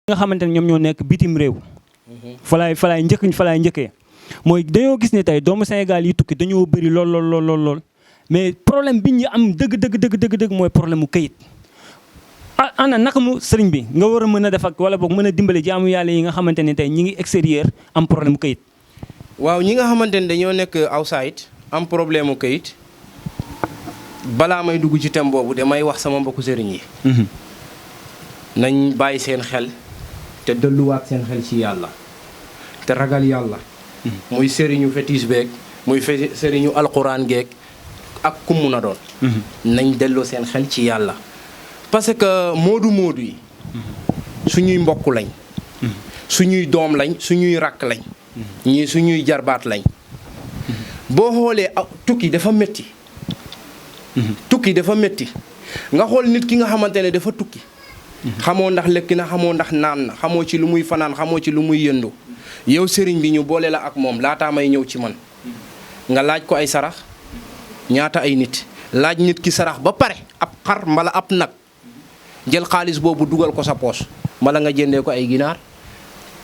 nga xamante ne ñoom ñoo nekk bitim réew. fa laay njëkkee mooy dañoo gis ne tey doomu Sénégal yi tukki dañoo bëri lool mais problème bi ñu am dëgg mooy problème mu këyit. ana naka mu sëriñ bi nga war a mën a def ak wala boog mën a dimbali jaamu yàlla yi nga xamante ne tey ñi ngi extérieur am problème mu këyit. waaw ñi nga xamante ne dañoo nekk outside am problème mu këyit balaa may dugg ci thème boobu damay wax sama mbokku sëriñ yi. nañ bàyyi seen xel te delluwaat seen xel ci yàlla te ragal yàlla. muy sëriñu fétiche beeg muy sëriñu alquran geeg ak ku mun a doon. nañ delloo seen xel ci yàlla. parce que moodu yi suñuy mbokk lañ. suñuy doom lañ suñuy rakk lañ. ñii suñuy jarbaat lañ. boo xoolee tukki dafa métti. tukki dafa métti nga xool nit ki nga xamante ne dafa tukki. xamoo ndax lekk na xamoo ndax naan na xamoo ci lu muy fanaan xamoo ci lu muy yëndu. yow sëriñ bi ñu boole la ak moom laataa may ñëw ci man. nga laaj ko ay sarax ñaata ay nit laaj nit ki sarax ba pare ab xar mbala ab nag jël xaalis boobu dugal ko sa poos mbala nga jëndee ko ay ginaar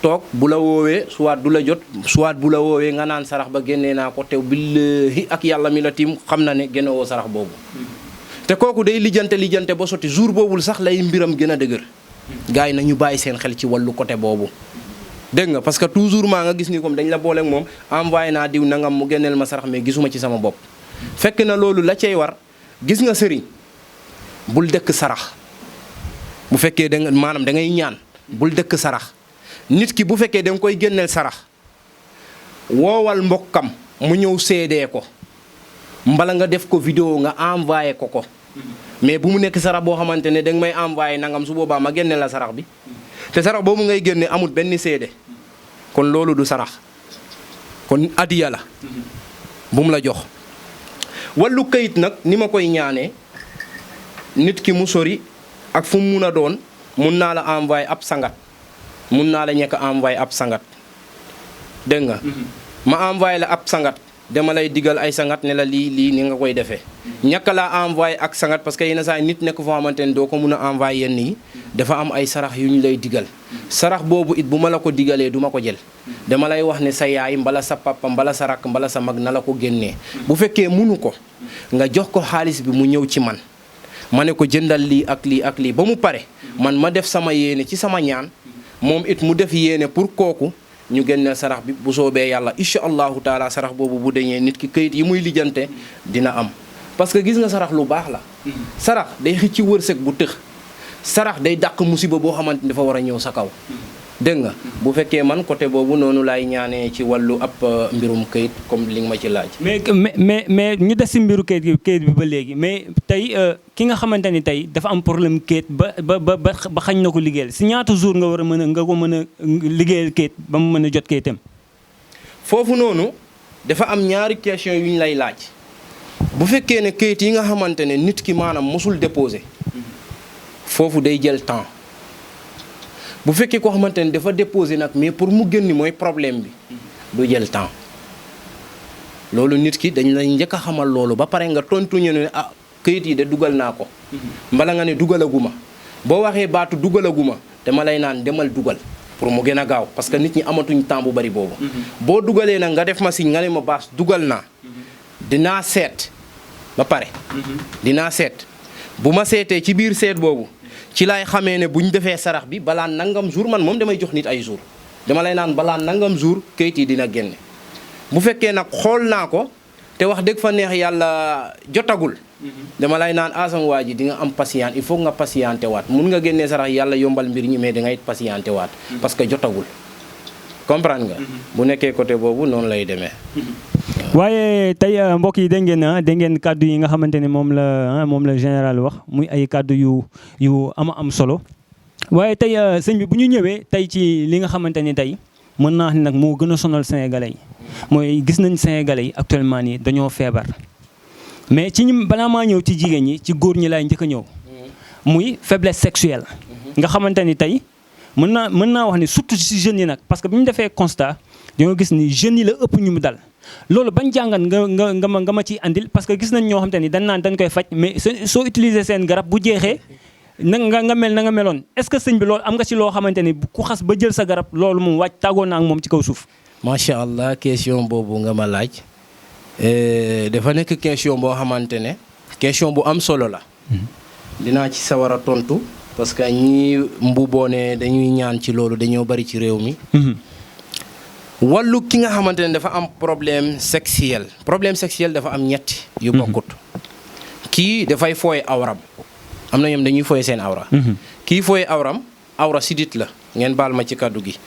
toog bu la woowee soit du la jot soit bu la woowee nga naan sarax ba génnee naa ko te billahi ak yàlla mi la tiim xam na ne génnewoo sarax boobu. te kooku day lijjante ba sotti jour boobul sax lay mbiram gën a dëgër. gars yi nañu bàyyi seen xel ci wàllu côté boobu. dégg nga parce que toujours maa nga gis ni comme dañ la booleeg moom envoyé naa diw nangam mu génneel ma sarax mais gisuma ci sama bopp. fekk na loolu la cay war gis nga sëriñ bul dëkk sarax bu fekkee da nga maanaam da ngay ñaan bul dëkk sarax nit ki bu fekkee da nga koy génneel sarax woowal mbokkam mu ñëw seedee ko mbala nga def ko vidéo nga envoyé ko. mais bu mu nekk sarax boo xamante ne danga may envoyé nangam su boobaa ma génneel la sarax bi te sarax boobu ngay génne amul benn seede kon loolu du sarax kon adiya la bu mu la jox. wàllu kayit nag ni ma koy ñaanee nit ki mu sori ak fu mu mun a doon mun naa la envoyé ab sangat mun naa la ñekk envoyé ab sangat dégg nga. ma envoyé la ab sangat dama lay digal ay sangat ne la lii ni nga koy defee. ñàkk laa envoyé ak sangat parce que yenn saa nit nekk foo xamante ne doo ko mun a envoyé yenn yi dafa am ay sarax yu ñu lay digal. sarax boobu it bu ma la ko digalee du ma ko jël. dama lay wax ne sa yaay mbala sa papa mbala sa rakk mbala sa mag na la ko génnee. bu fekkee munu ko nga jox ko xaalis bi mu ñëw ci man ma ne ko jëndal lii ak lii ak lii ba mu pare man ma def sama yéene ci sama ñaan moom it mu def yéene pour kooku ñu génneel sarax bi bu soobee yàlla incha allahu taala sarax boobu bu deñee nit ki këyit yi muy lijjante dina am. parce que gis nga sarax lu baax la. sarax day xëcc ci wërsëg bu tëx. sarax day dàq musiba boo xamante ni dafa war a ñëw sa kaw. dégg nga bu fekkee man côté boobu noonu laay ñaanee ci wàllu ab mbirum këyit comme li nga ma ci laaj. mais ñu des si mbiru këyit bi ba léegi mais tey ki nga xamante ni tey dafa am problème këyit ba xañ na ko liggéeyal si ñaata jour nga war a mën a nga ko mën a liggéeyal këyit ba mu mën a jot këyitam. foofu noonu dafa am ñaari question yu ñu lay laaj bu fekkee ne këyit yi nga xamante ne nit ki maanaam mosul déposé foofu day jël temps. bu fekkee koo xamante ne dafa déposé nag mais pour mu génn mooy problème bi du jël temps loolu nit ki dañ lay njëkk a xamal loolu ba pare nga tontu ñu ne këyit yi de dugal naa ko. mbala nga ne dugalaguma boo waxee baatu dugalaguma dama lay naan demal dugal pour mu gën a gaaw parce que nit ñi amatuñ temps bu bari boobu. boo dugalee nag nga def ma signe nga ne ma baas dugal naa dinaa seet ba pare. dinaa seet bu ma seetee ci biir seet boobu. ci laay xamee ne bu ñu defee sarax bi balaa nangam jour man moom damay jox nit ay jour dama lay naan balaa nangam jour kayit yi dina génne bu fekkee nag xool naa ko te wax dëgg fa neex yàlla jotagul. dama lay naan asam waa ji di nga am patient il faut nga patienté waat mun nga génnee sarax yàlla yombal mbir ñi mais dangay patienté waat. parce que jotagul comprendre nga. bu nekkee côté boobu noonu lay demee. waaye tey mbokk yi dégg ngeen kàddu yi nga xamante ne moom la général wax muy ay kàddu yu am solo waaye tey sëñ bi bu ñu ñëwee tey ci li nga xamante ni tey mën naa wax ne nag moo gën a sonal sénégalais yi mooy gis nañ sénégalais yi actuellement nii dañoo feebar mais ci ñi balaa maa ñëw ci jigéen ñi ci góor ñi laay njëkk a ñëw muy faiblesse sexuelle nga xamante ni tey mën naa wax ni surtout ci jeunes yi nag parce que bi ñu defee constat dañoo gis ni jeunes yi la ëpp ñu mu dal loolu bañ jàngat nga ma ciy andil parce que gis nañ ñoo xamante ni dañ naan dañ koy faj mais soo utiliser seen garab bu jeexee nga mel na nga meloon est-ce que sëñ bi loolu am nga ci loo xamante ni ku xas ba jël sa garab loolu moom wàcc tàggoon na ak moom ci kaw suuf. macha allah question boobu nga ma laaj dafa nekk question boo xamante ne question bu am solo la. dinaa ci sawar a tontu parce que ñi mbuboo ne dañuy ñaan ci loolu dañoo bari ci réew mi. wàllu ki nga xamante ne dafa am problème sexuel dafa am ñetti yu bokkut. kii dafay fooye awram am na ñoom dañuy fooye seen awra. kii fooye awram awra sidit la ngeen baal ma ci kàddu gi.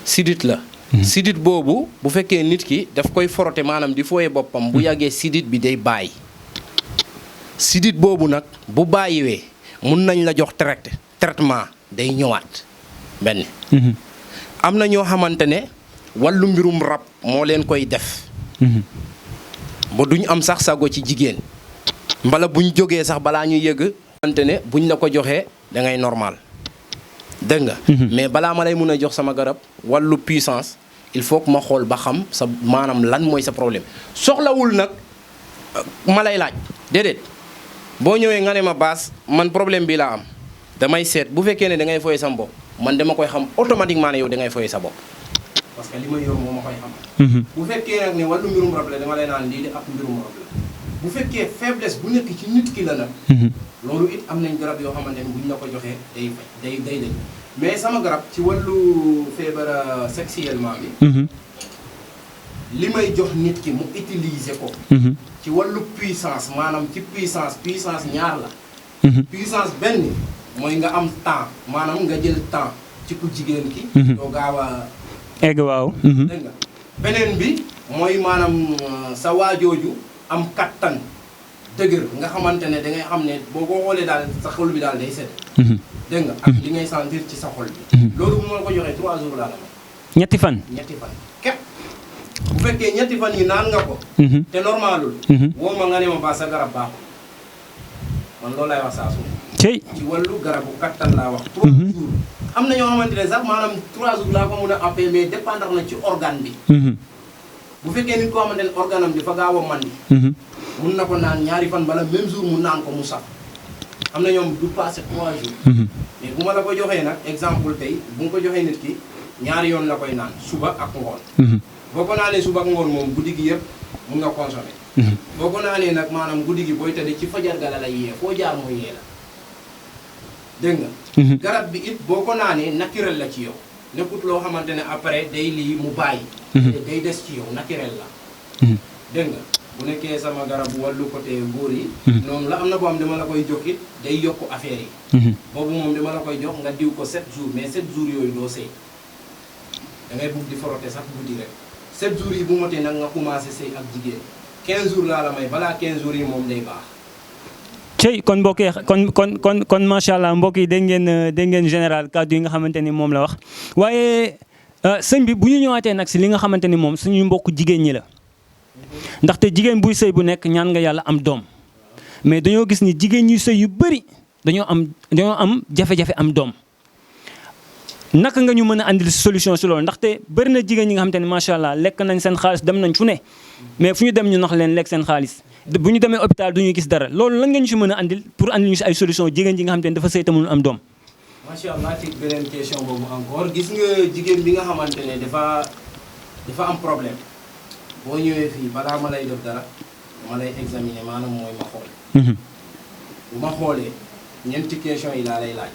sidit la. sidit boobu bu fekkee nit ki daf koy forote maanaam di fooye boppam bu yàggee sidit bi day bàyyi. sidit boobu nag bu bàyyiwee mun nañ la jox traitement day ñëwaat benn. am na ñoo xamante ne wàllu mbirum rab moo leen koy def. ba duñ am sax sago ci jigéen. mbala buñ jógee sax balaa ñu yëg xamante ne buñ la ko joxee da ngay normal dégg nga. mais balaa ma lay mun a jox sama garab wàllu puissance il faut que ma xool ba xam sa maanaam lan mooy sa problème soxlawul nag ma lay laaj déedéet boo ñëwee nga ne ma baas man problème bi laa am damay seet bu fekkee ne da ngay foyee sa bopp man dama koy xam automatiquement ne yow da ngay foyee sa bopp. parce que li may yor moo ma koy xam. bu fekkee nag ne wàllu mbirum rab la dama lay naan lii de ab mbirum rab la. bu fekkee faiblesse bu nekk ci nit ki la nag. loolu it am nañ garab yoo xamante ne buñ la ko joxee day faj day mais sama garab ci wàllu feebar sexuellement bi. li may jox nit ki mu utiliser ko. ci wàllu puissance maanaam ci puissance ñaar la. puissance benn mooy nga am temps maanaam nga jël temps ci ku jigéen ki. doo gaaw a. egg waaw. dégg nga beneen bi mooy maanaam sa waajooju am kattan dëgër nga xamante ne da ngay xam ne boo ko xoolee daal sa xol bi daal day sedd. dégg nga ak li ngay sentir ci sa xol bi. loolu bu ma la ko joxee 3 jours laa la may. ñetti fan. képp bu fekkee ñetti fan yi naan nga ko. te normalul. woo ma nga ne ma ba sa garab baaxul man loolu laay wax saa su ci wàllu garabu kattan laa wax. 3 jours am na ñoo xamante ne sax maanaam 3 jours laa ko mun a appee mais dépendre na ci organe bi. bu fekkee nit koo xamante ne organe am dafa gaaw a mandi. mun na ko naan ñaari fan bala même jour mu naan ko mu saf. am na ñoom du passé 3 jours. mais bu ma la ko joxee nag exemple tey bu nga ko joxee nit ki ñaari yoon la koy naan suba ak ngoon. boo ko naanee suba ak ngoon moom guddi gi yëpp mun nga consommer. boo ko naanee nag maanaam guddi gi booy tëddee ci fajar ga la lay yee foo jaar mooy yee la dégg nga. garab bi it boo ko naanee naturel la ci yow nekkut loo xamante ne après day lii mu bàyyi. day des ci yow naturel la. dégg nga bu nekkee sama garab wàllu côté góor yi. noonu la am na boo xam dama la koy jox it day yokk affaire yi. boobu moom dama la koy jox nga diw ko 7 jours mais 7 jours yooyu doo sëy da ngay bugg di forote sax guddi rek 7 jours yi bu motee nag nga commencé sëy ak jigéen 15 jours laa la may balaa 15 jours yi moom day baax. cey kon mbokk yi kon macha allah mbokk yi dégg ngeen général kàddu yi nga xamante ni moom la wax waaye sëñ bi bu ñu ñëwaatee nag si li nga xamante ni moom suñu mbokk jigéen ñi la. ndaxte jigéen buy sëy bu nekk ñaan nga yàlla am doom mais dañoo gis ni jigéen ñuy sëy yu bëri dañoo am jafe-jafe am doom naka nga ñu mën a andil solution si loolu ndaxte bëri na jigéen ñi nga xamante ne macha allah lekk nañ seen xaalis dem nañ fu ne mais fu ñu dem ñu nax leen lekk seen xaalis bu ñu demee hôpital du ñu gis dara loolu lan nga ñu si mën a andil pour andil ñu si ay solution jigéen ji nga xamante ne dafa sëy te mënul am doom. macha allah ci beneen question boobu encore gis nga jigéen bi nga xamante ne dafa am problème. boo ñëwee fii balaa ma lay def dara ma lay examiner maanaam mooy ma xool. bu ma xoolee ñeenti question yi laa lay laaj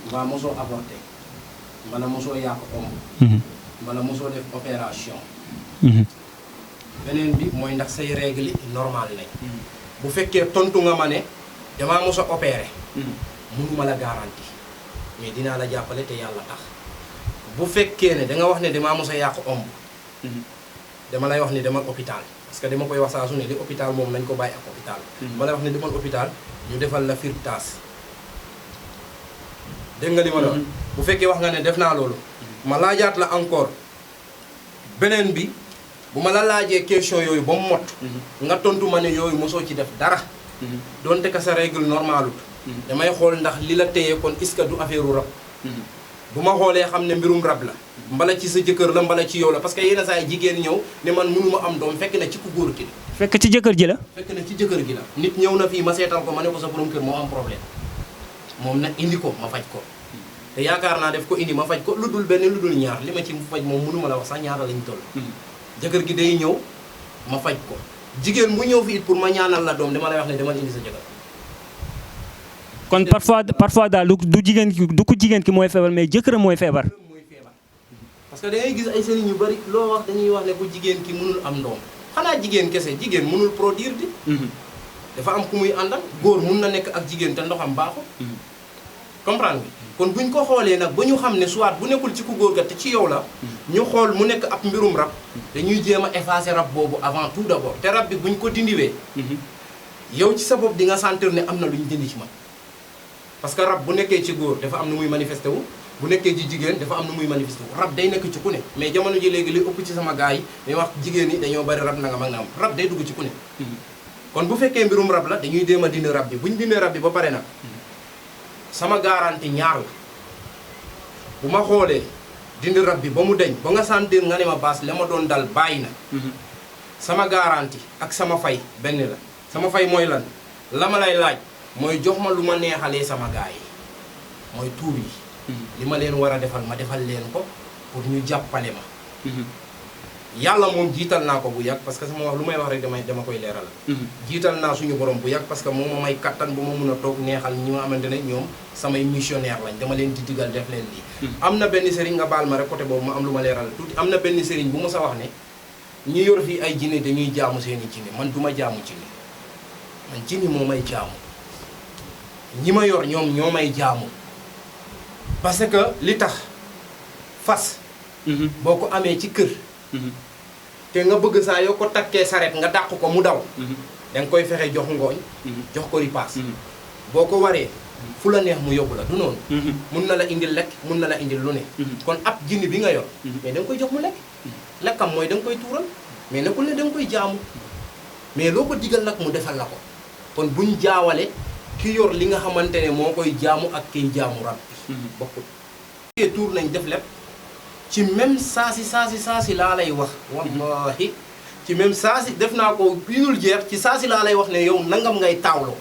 mbaa mosoo avorté mbala mosoo yàq omb. mbala mosoo def opération. beneen bi mooy ndax say règle normal nañ. bu fekkee tontu nga ma ne damaa mos a opéré. mënuma la garanti mais dinaa la jàppale te yàlla tax bu fekkee ne da nga wax ne damaa mos a yàq omb. dama lay wax ni demal hôpital parce que dama koy wax saa su ne li hôpital moom nañ ko bàyyi ak hôpital. ma lay wax ne demal hôpital ñu defal la firtaas. dégg nga li ma la wax bu fekkee wax nga ne def naa loolu. ma laajaat la encore beneen bi bu ma la laajee question yooyu ba mu mot. nga tontu ma ne yooyu mosoo ci def dara. donte ka sa règle normalut damay xool ndax li la téye kon est-ce que du affaire rab. bu ma xoolee xam ne mbirum rab la. mbala ci sa jëkkër la mbala ci yow la parce que yenn saa yi jigéen ñëw ne man mënuma am doom fekk na ci ku góor ki la. fekk ci jëkkër ji la. fekk na ci jëkkër gi la. nit ñëw na fii ma seetal ko ma ne ko sa borom kër moo am problème. moom nag indi ko ma faj ko te yaakaar naa def ko indi ma faj ko lu dul benn lu dul ñaar li ma ci faj moom mënu ma la wax sax ñaata lañ toll jëkkër gi day ñëw ma faj ko jigéen bu ñëw fi it pour ma ñaanal la doom dama lay wax ne demal indi sa jëkkër kon parfois daal du jigéen ki du ko jigéen ki mooy feebar mais jëkkëram mooy feebar. parce que da ngay gis ay sëriñ yu bari loo wax dañuy wax ne ku jigéen ki mënul am doom xanaa jigéen kese jigéen mënul produire di dafa am ku muy àndal góor mun na nekk ak jigéen te ndoxam baaxul comprendre nga kon buñ ko xoolee nag ba ñu xam ne soit bu nekkul ci ku góor ga te ci yow la ñu xool mu nekk ab mbirum rab dañuy jéem a effacer rab boobu avant tout d'abord te rab bi buñ ko dindiwee yow ci sa bopp di nga sentir ne am na lu ñu dindi ci man parce que rab bu nekkee ci góor dafa am nu muy manifesté wu bu nekkee ci jigéen dafa am nu muy manifesté wu rab day nekk ci ku ne mais jamono ji léegi li ëpp ci sama gars yi dañuy wax jigéen ñi dañoo bari rab nanga mag na am rab day dugg ci ku ne kon bu fekkee mbirum rab la dañuy déem a dindi rab bi bu ñu dindee rab bi ba pare nag sama garanti ñaar la bu ma xoolee dindi rab bi ba mu deñ ba nga sentir nga ne ma baas la ma doon dal bàyyi na sama garanti ak sama fay benn la sama fay mooy lan la ma lay laaj mooy jox ma lu ma neexalee sama gars yi mooy tuur yi li ma leen war a defal ma defal leen ko pour ñu jàppale ma yàlla moom jiital naa ko bu yàgg parce que sama wax lu may wax rek dama koy leeral jiital naa suñu borom bu yàgg parce que moom ma may kattan bu ma mun a toog neexal ñi nga xamante ne ñoom samay missionnaire lañ dama leen di digal def leen lii am na benn sëriñ nga baal ma rek côté boobu ma am lu ma leeral tuuti am na benn sëriñ bu ma sa wax ne ñi yor fii ay jinne dañuy jaamu seeni jinne man du ma jaamu jinne man jinne moo may jaamu ñi ma yor ñoom ñoo may jaamu parce que li tax fas boo ko amee ci kër te nga bëgg saa yoo ko takkee saret nga dàq ko mu daw da nga koy fexe jox ngooñ jox ko ripaas boo ko waree fu la neex mu yóbbu la du noonu mun na la indil lekk mun na la indil lu ne kon ab jinni bi nga yor mais da nga koy jox mu lekk lekkam mooy da nga koy tuural mais nekkul ne da nga koy jaamu mais loo ko digal nag mu defal la ko kon buñ jaawale ki yor li nga xamante ne moo koy jaamu ak kiy jaamu rab bi bokkul tuur nañ def lépp ci même saasi laa lay wax wallahi ci même saasi def naa ko yu dul jeex ci saasi laa lay wax ne yow nangam ngay taawloo